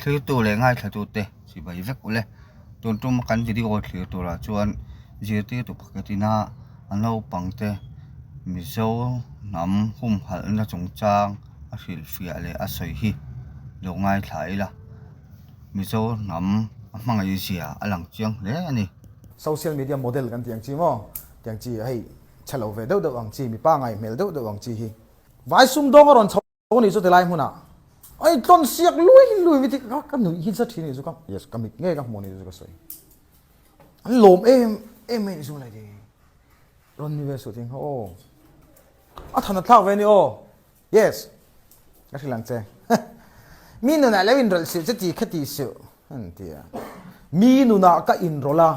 Thlirtu leh ngaithlatute chibai vek ule. Tun tum kan video thlir turah chuan zirtirtu pakhat ina a naupangte Mizo hnam humhalhna chungchang a hrilhfiah leh a sawi hi lo ngaithla ila. Mizo hnam a hmangaih zia a lang chiang hle a ni. Social media model kan tih ang chi maw? Tiang chi hei chhe lo ve deuh deuh ang chi, mipa ngaihmel deuh deuh ang chi hi. Vai sumdawng a rawn chho. Aw ni chu tilai hmunah ai tlawn siak lui lui mi ka ka nuih hi za thin ni chu ka yes ka mit nge ka hmu ni chu ka sawi an lawm em em mai ni chu lai te rawn ni ve su ting kha aw a than a thlak ve ni aw yes ka hrilh ang che mi nunah lo inrawlh suh chu ti kha ti suh an ti a mi nunah ka inrawlh a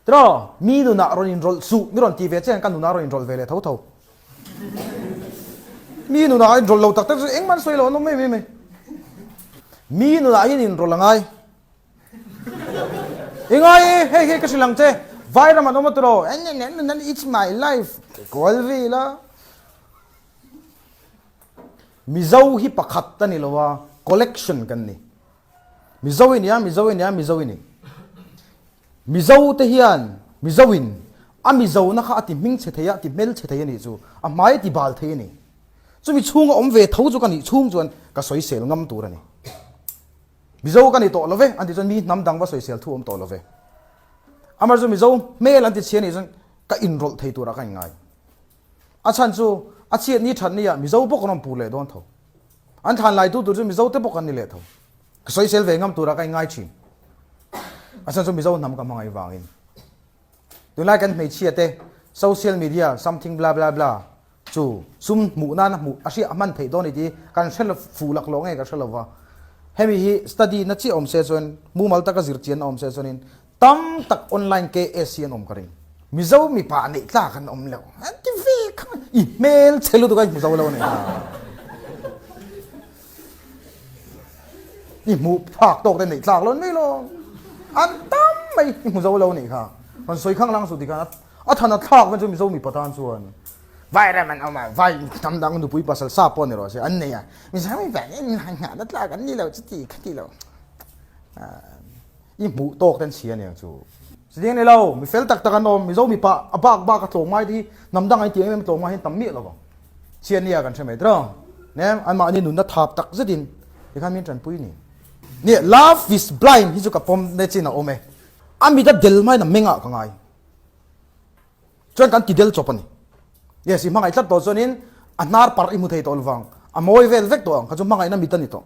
Tiraw, mi nunah rawn inrawlh suh, mi rawn ti ve che hian ka nunah rawn inrawlh ve leh tho tho. Mi nunah a inrawlh lo tak tak chu engmah an sawi lo an awm mai mai mai. Mi nunah hian inrawlh a ngai. I ngai e, hei hei ka hrilh ang che, vai ram an awm a tiraw, it's my life, kual ve ila. Mizo hi pakhat a ni lo a, collection kan ni. Mizo i nia, Mizo i nia, Mizo i ni. Mizo te hian Mizo in a Mizo na kha a ti hming chhe thei a, a ti hmel chhe thei a nih chu, a hmai a ti bal thei a ni. Chumi chhunga awm ve tho chu ka nih chhung chuan ka sawisel ngam tur a ni. Mizo ka ni tawh lo ve an ti chuan mi hnam dang va sawisel thu awm tawh lo ve. Amar chu Mizo hmel an ti chhia nih chuan ka inrawlh thei turah ka inngai. A chhan chu a chhiat ni that ni ah Mizo bawk an rawn pur leh dawn tho. An thlan lai tu tur chu Mizo te bawk an ni leh tho. Ka sawisel ve ngam tura ka inngai thin. A chhan chu Mizo hnam ka hmangaih vangin. Tunlai kan hmeichhia te social media something bla bla bla chu sum hmuh nana hmuh a hriat a hman theih dawn i ti kan hre fuh lak lawh nge ka hre lova. Hemi hi study na chiah awm se chuan mumal taka zir chian na awm se chuanin tam tak online KS hi an awm ka ring. Mizo mipa neih tlak an awm lo. An ti ve kha i hmel chhe lutuk a i hmu zo lo a ni. I hmuh phak tawk te neih tlak lo mai lo. An tam mai i hmu zo lo nih kha. Kan sawi khang lang suh tikhan a than a thlak chu Mizo mipa tan chuan vai ram an awm a, vai hnam dang nupui pasal sa pawh ni rawh se an nei a. Mizo mipa in nghah na tlak an ni lo chuti khati lo. I hmuh tawk ten chhia aniang chu. Chutiang ni lo, mi fel tak tak an awm, Mizo mipa a bak bak a tlawm ngai te hi hnam dang an tih em em tlawm ngai hian tam miah lo vang. Chhia nia kan hre mai tiraw. Ne anmahni nunna thap tak zetin tikhan min tanpui ni. Nia love is blind hi chu ka pawm na chin a awm e. A mit a del hmain a mengah ka ngai. Chuan kan ti del chawp a ni. Yes, i hmangaih tlat tawh chuanin a hnar parh i hmu thei tawh lovang, a mawi vel vek tawh ang, kha chu hmangaihna mit a ni tawh.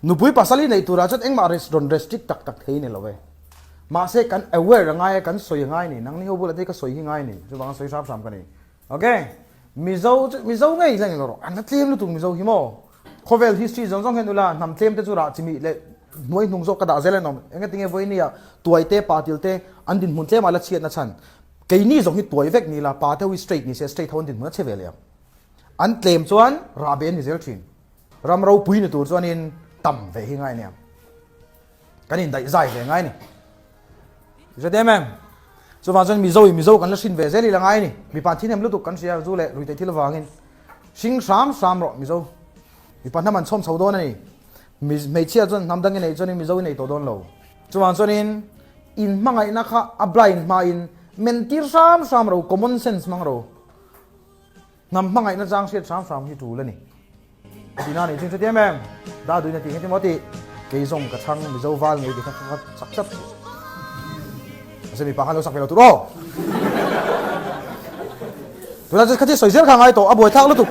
Nupui pasal i neih turah chuan engmah rawn restrict tak tak thei ni lo e. Mahse kan aware a ngai a, kan sawi a ngai ni, nangni ho bulah te hi ka sawi hi ngai ni, chuvanga sawi hram hram ka ni. Ok, Mizo chu Mizo ngei hleng ilo rawh, an la tlem lutuk Mizo hi maw? Khawvel history zawng zawng hian ula hnam tlem te chu rah chimih leh hnuai hnung zawk ka dah zel an awm. Engatinge vawinia tuai te patil te an dinhmun tlema la chhiatna chhan Keini zawng hi tuai vek ni la, pa te ho hi straight ni se, straight ho an dinhmun a che ve leh ang. An tlem chuan rah be an ni zel thin. Ram ropui ni tur chuanin tam ve hi ngai nia. Kan indaih zai ve ngai ni. Hre te em em? Chuvang chuan Mizo in Mizo kan la hrin ve zel i la ngai ni. Mipa thihnem lutuk kan hria zu leh ruihtheih thil avangin. Hring hram hram rawh Mizo. Mipa hnam an chhawm chho dawn a ni. Hmeichhia chuan hnam dang i neih chuanin Mizo i nei tawh dawn lo. Chuvang chuanin in hmangaihna kha a blind hmain mentir hram hram ro, common sense hmang ro. Hnam hmangaihna chang hriat hram hram hi tul a ni. Tina nih ching hrethiam em? Da duin a tih engtin maw tih? Kei zawng ka chhang Mizo val ngei ti kha kha sak tlat thin. Mahse mipa khan lo sak ve lo tur aw. Tunah chuan khatia sawi zel kha ngai tawh, a buaithlak lutuk.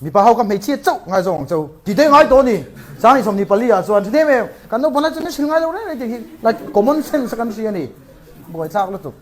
Mipa ho kha hmeichhia chauh ngai zawng ang cheu. Ti te ngai tawh a ni. Sang 24 ah chuan hrethiam em? Kan naupang lai chuan kan hrilh ngai lo reng reng tih hi like common sense a kan hria a ni. Buaithlak lutuk.